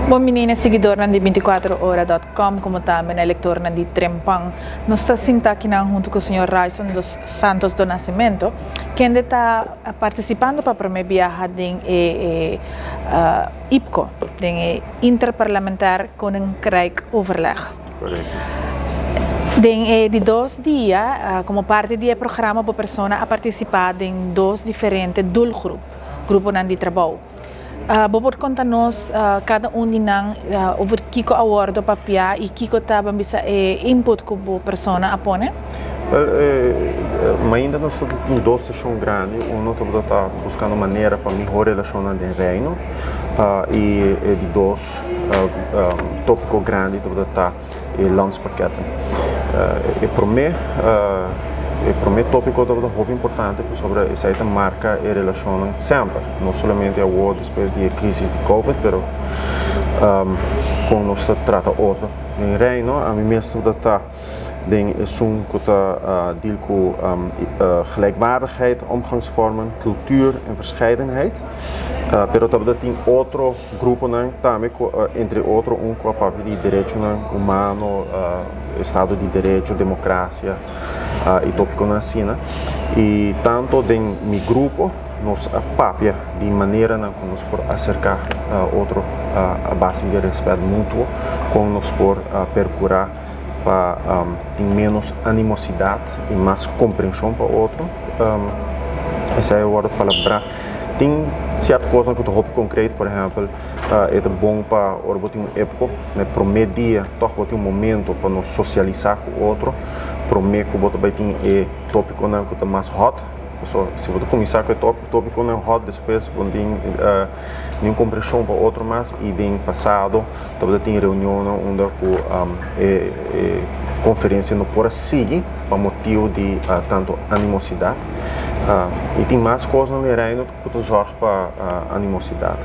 Bon bini na seguidornan di 24ora.com como tambe na lectornan di Trempan. Nos ta sinta akinan hunto cu señor Ryson dos Santos do Nascimento, kende ta participando pa prome biaha den e IPKO, den e Interparlamentair Koninkrijk Overleg. Den e di dos dia, como parti di e programa bo persona a participa den dos diferente doelgroep, gruponan di trabou. Bo por konta nos kada un di nan over kiko a wòrdu papiá i kiko ta ban bisa e input ku bo persona a pone? Wel, mainda nos ta tin dos seshon grandi. Uno tabata ta buskando manera pa mihó relashonnan den Reino i e di dos tópiko grandi tabata ta e landspakketten. E promé e promé tópiko tabata hopi importante pasobra esei ta marka e relashonnan semper, no solamente awor despues di e krisis di covid, pero kon nos ta trata otro den Reino. Ami mes tabata ta den esun ku ta deal ku gelijkwaardigheid, omgangsvormen, cultuur en verscheidenheid, pero tabata tin otro Gruponan tambe ku entre otro un ku a papia di derechonan humano, estado di derecho, demokrasia i topikonan asina. I tanto den mi grupo nos a papia di maneranan ku nos por aserká otro a base di rèspèt mutuo, kon nos por perkurá pa tin ménos animosidat i mas komprenshon pa otro. Esei a wòrdu palabrá. Tin sierto kosnan ku ta hopi konkret, por ehèmpel, e ta bon pa ora bo tin un epko, na e promé dia tòg bo tin un momento pa nos sosialisá ku otro promé ku bo ta bai tin e tópikonan ku ta mas hòt. Pasobra si bo ta kuminsá ku e tópikonan hòt despues bo no tin niun komprenshon pa otro mas i den pasado tabata tin reunionnan unda ku e konferensia no por a sigui pa motibu di tantu animosidat. I tin mas kosnan den Reino ku ta zòrg pa animosidat.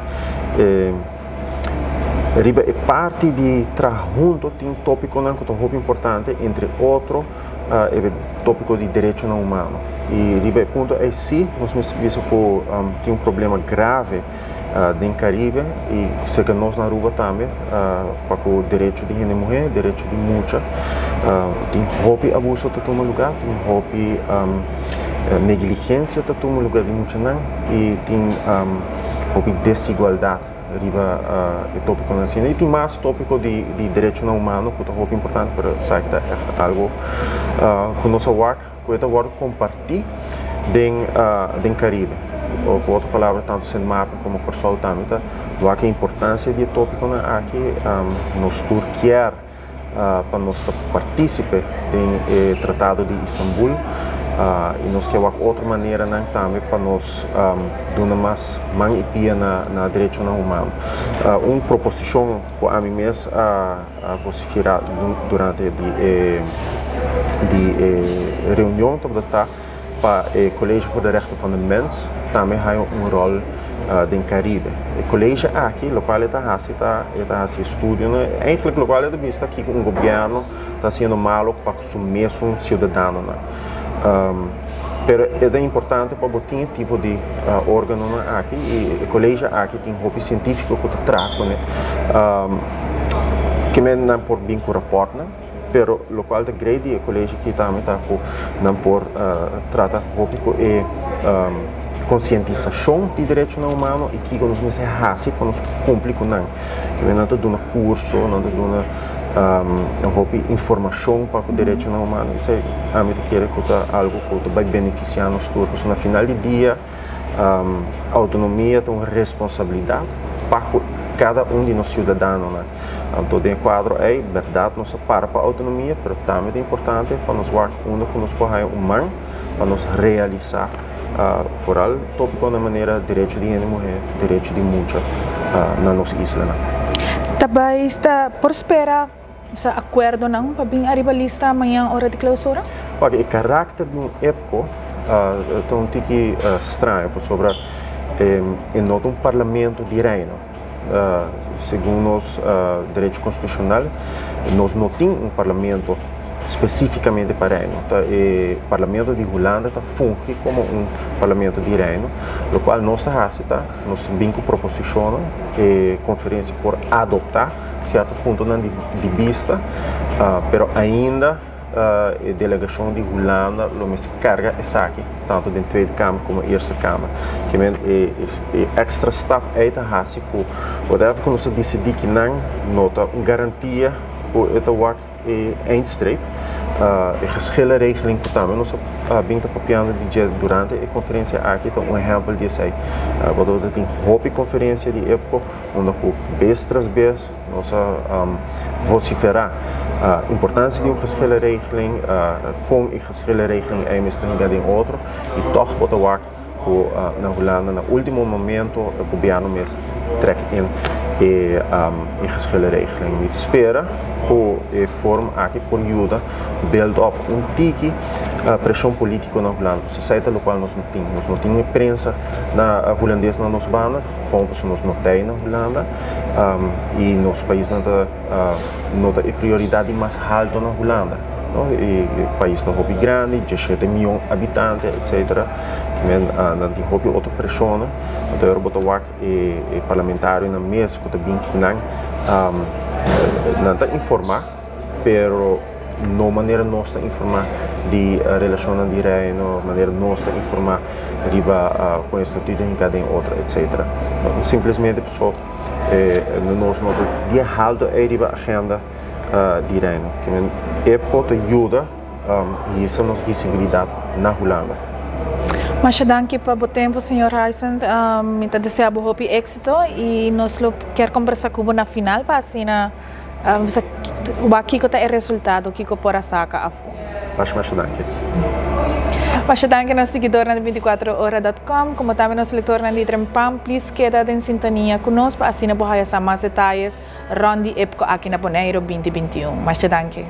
Riba e parti di traha hunto tin tópikonan ku ta hopi importante, entre otro e tópiko di derechonan humano. I riba e punto ei sí nos mester bisa ku tin un problema grave den Caribe i serka nos na Aruba tambe pa ku derecho di hende muhé, derecho di mucha. Tin hopi abuso ta tuma lugá, tin hopi negligensia ta tuma lugá di muchanan i tin hopi desigualdat riba e tópikonan asina. I tin mas tópiko di derechonan humano ku ta hopi importante pero esaki ta ègt algu ku nos a wak ku e ta wòrdu kompartí den den Karibe. Ku otro palabra tantu Sint Maarten komo Kòrsou tambe ta wak e importansia di e tópikonan aki. Nos tur kier pa nos ta partísipe den e Tratado di Istanbul i nos kier wak otro maneranan tambe pa nos duna mas man i pia na derechonan humano. Un proposishon ku ami mes a vosiferá durante di e di e reunion tabata ta pa e College voor de Rechten van de Mens tambe haña un ròl den Caribe. E college aki lokual e ta hasi ta e ta hasi estudionan, eigenlijk lokual e ta bisa kiko un gobièrnu ta hasiendo malo pa ku su mesun siudadanonan. Pero e ta importante pa bo tin e tipo di organonan aki i e college aki tin hopi sientífiko ku ta traha kuné. Kimen nan por bin ku rapòrtnan, pero lokual ta great di e college aki tambe ta ku nan por trata hopi ku e konsientisashon di derechonan humano i kiko nos mester hasi pa nos kumpli ku nan. Kimen nan ta duna kurso, nan ta duna hopi informashon pa ku derechonan humano. Esei ami ta kere ku ta algu ku ta bai benefisiá nos tur. Pasobra na final di dia outonomia ta un responsabilidat pa ku kada un di nos siudadanonan. Anto den e kuadro ei bèrdat nos ta para pa outonomia pero tambe ta importante pa nos wak unda ku nos por haña un man pa nos realisá foral tópikonan manera derecho di hende muhé, derecho di mucha na nos islanan. Ta bai sta por spera sa akuerdonan pa bin ariba lista mañan ora di klousura? Wak, e karakter di un EPCO ta un tiki straño pasobra e no ta un parlamento di Reino. Segun nos derecho konstitushonal nos no tin un parlamento. Spesífikamente pa Reino. Ta e Parlamento di Hulanda ta fungi komo un Parlamento di Reino, lokual nos ta hasi ta nos ta bin ku proposishonnan, e konferensia por adoptá sierto puntonan di bista, pero ainda e delegashon di Hulanda lo mester karga esaki tantu den Tweede Kamer komo Eerste Kamer. Ke men e èkstra stap ei ta hasi ku whatever ku nos ta disidí kinan no ta un garantia ku e ta wak E eindstreep, e geschillenregeling ku tambe nos a bin ta papiando di dje durante e konferensia aki ta un ehèmpel di esei. Bo ta tin hopi konferensia di EPCO unda ku bes tras bes nos a vosiferá importansia di un geschillenregeling, kon e geschillenregeling ei mester hinka den otro i tòg bo ta wak ku na Hulanda na último momento e gobièrnu mes trèk in e geschillenregeling. Mi spera ku e forum aki por yuda build up un tiki preshon polítiko na Hulanda. Pasobra esei ta lokual nos no tin. Nos no tin e prensa na hulandes na nos banda, gewoon pasobra nos no ta ei na Hulanda i nos paisnan ta no ta e prioridat di mas haltu na Hulanda. E pais ta hopi grandi, 17 mion habitante, etcetera. Men nan tin hopi otro preshonnan. Anto ora bo ta wak e parlamentarionan mes ku ta bin kinan, nan ta informá, pero no manera nos ta informá di relashonnan di Reino, manera nos ta informá riba kon e statuto hinká den otro, etcetera. Simplesmente pasobra nos no ta di haltu ei riba agenda di Reino. E por ta yuda hisa nos visibilidat na Hulanda. Masha danki pa bo tempu, señor Ryçond. Mi ta desea bo hopi éxito i nos lo kier kombersa ku bo na final pa asina bisa wak kiko ta e resultado, kiko por a saka afó. Masha masha danki. Masha danki nos siguidornan di 24ora dot com, komo tambe nos lektornan di Trempan. Please keda den sintonia ku nos pa asina bo haya sa mas detayes rond di EPCO aki na Boneiru 2021. Masha danki.